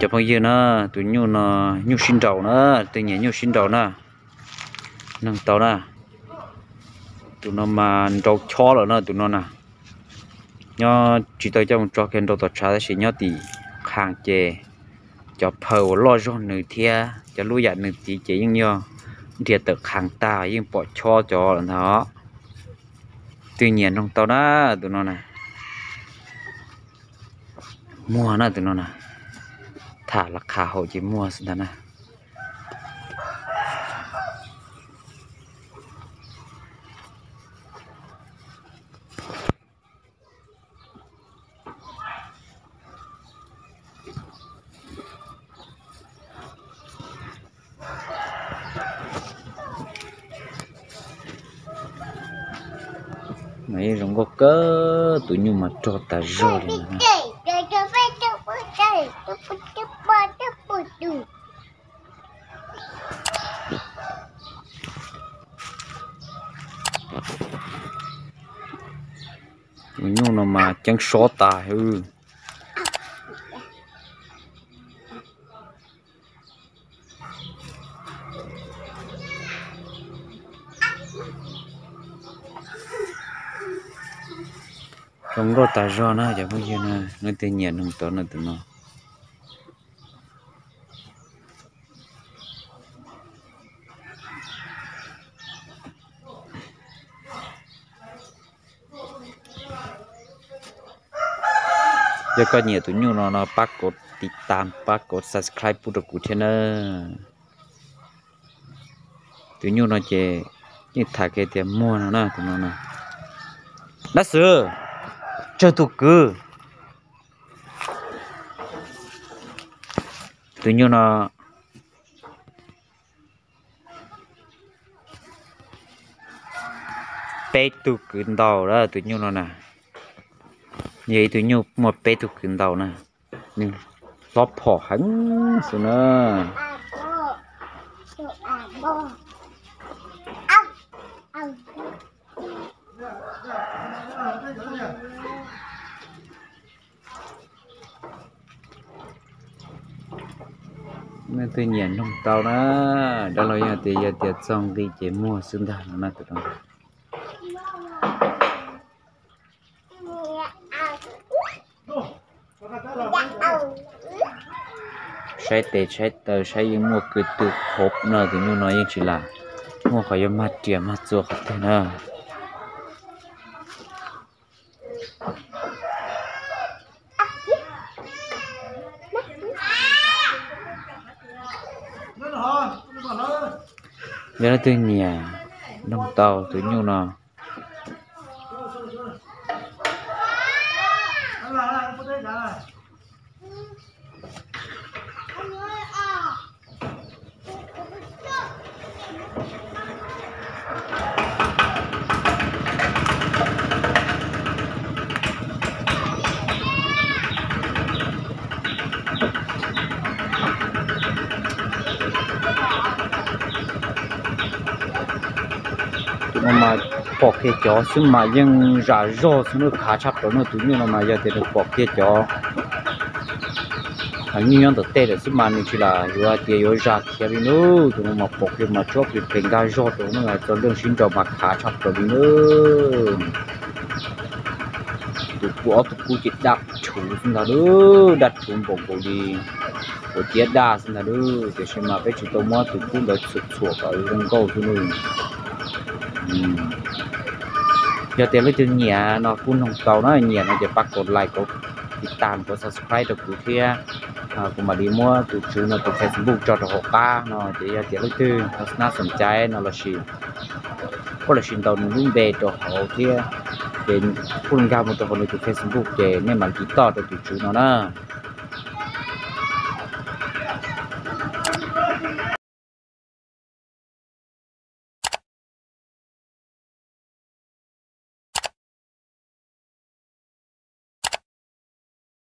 Cov phooj ywg na, tus nyuj no nyuj sib nraus na, tus nyiam nyuj sib nraus na, noog tau na. Tus no mas nrau chob lawm no, tus no na. Nyob tsis tau coj mus tso kiag nrau tom tshav tab sis nyob tim qhas ces cov phaw uas loj zog nws thiab cov lub yam nws tiv ces yeej yog nrhiav tawm qhas tag yeej pom chob cov lawm ntag. Twg nyiam noog tau na, tus no na. Muag na tus no na, tham las qhas haum ces muag xwb ntag na. Mas yeej zoo nkauj kawg, tus nyuj mas rog tas zog li na. Tus nyuj no mas ceeb sob tas. Zoo nkauj tas zog na cov phooj ywg na, leej twg nyiam noog tau na tus no. Yog koj nyiam tus nyuj no no pab kom tiv tas pab kom subscribe pub rau kuv thiab na. Tus nyuj no ces yeej tham kiag tias muag no na, tus no na. Dab xwb, tsawg tus kwv. Tus nyuj no peb tug kwv ntaus lawm tus nyuj no na. Yog ib tug nyuj muaj peb tug kwv ntaus na. Nws hlob phom heev xwb na. Leej twg nyiam noog tau na, dab laug yeej tias yog tias txog nqi ces muag xwb ntag no na tus no. Saib tes saib taw saib yeej muaj kwv tw khov no, tus nyuj no yeej tsis lam muaj qhov yuav mag riam mag txuas qhov twg na. Yog leej twg nyiam noog tau tus nyuj no. Tus no mas pom kiag cov xwb mas yeej zam zog xwb na, khav tshaj plaws na. Tus nyuj no mas yog tias nws pom kiag cov nyuj nyob ntawm tej lawm xwb mas nws tsis lam yuav tias yuav zam khiav li na. Tus no mas pom kiag mas tsob plig plig nkag zog rau na, txog leej sib nraus mas khav tshaj plaws li na. Tus kub ob tug kub ces daj rhuv xwb ntag lauj, daj rhuv npaum nkaus li ua ciab daj xwb ntag lauj. Tiam sis mas peb tsis tau muab tus kub ntawd txhuam txhuam kom zoo nkauj xwb lauj. Yog tias leej twg nyiam no kuj noog tau na, nyiam no ces pab kom like, kom tiv tas, kom subscribe rau kuv thiab. Kuv mam li muab tus tswv no tus Facebook tso rau hauv qab no ces yog tias leej twg ho nab xoom cai no los sis, kuj los sis ntaus nws lub npe rau hauv thiab, ces kuj nkag mus rau hauv nws tus Facebook ces nej mam li toj rau tus tswv no na.